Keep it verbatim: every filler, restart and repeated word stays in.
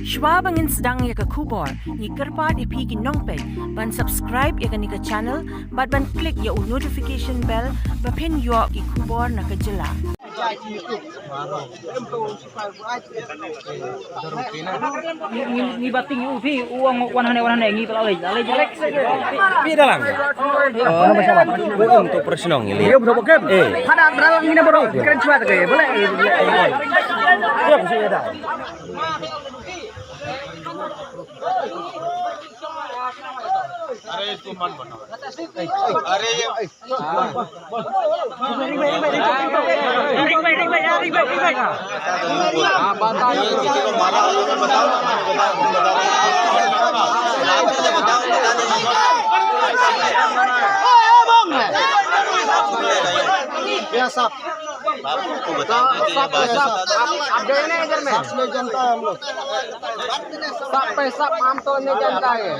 Shwa ba ngin sdang ïa ka khubor, ngi kyrpad ïa phi ki nongpeit ban subscribe ïa kane ka channel bad ban click ïa u notification bell ba phin ïoh ki khubor na ka jylla. Ngi, ngi, ngi bating u phi, u ong wan hane, wan hane, ngi pala lei, lei, lei. Phi dalang. Oh, nama siapa? U ong tu personal ngi lei. Iya, bro, bukan. Eh. Hada dalang ngi na bro, keren cuat ke, boleh. Iya, bisa ya dah. Are tu man bana. Are ये सब, सब, सब, आप, आप गए ना इधर में? सब ले जनता है हम लोग। सब पे सब, हम तो नहीं जानता है।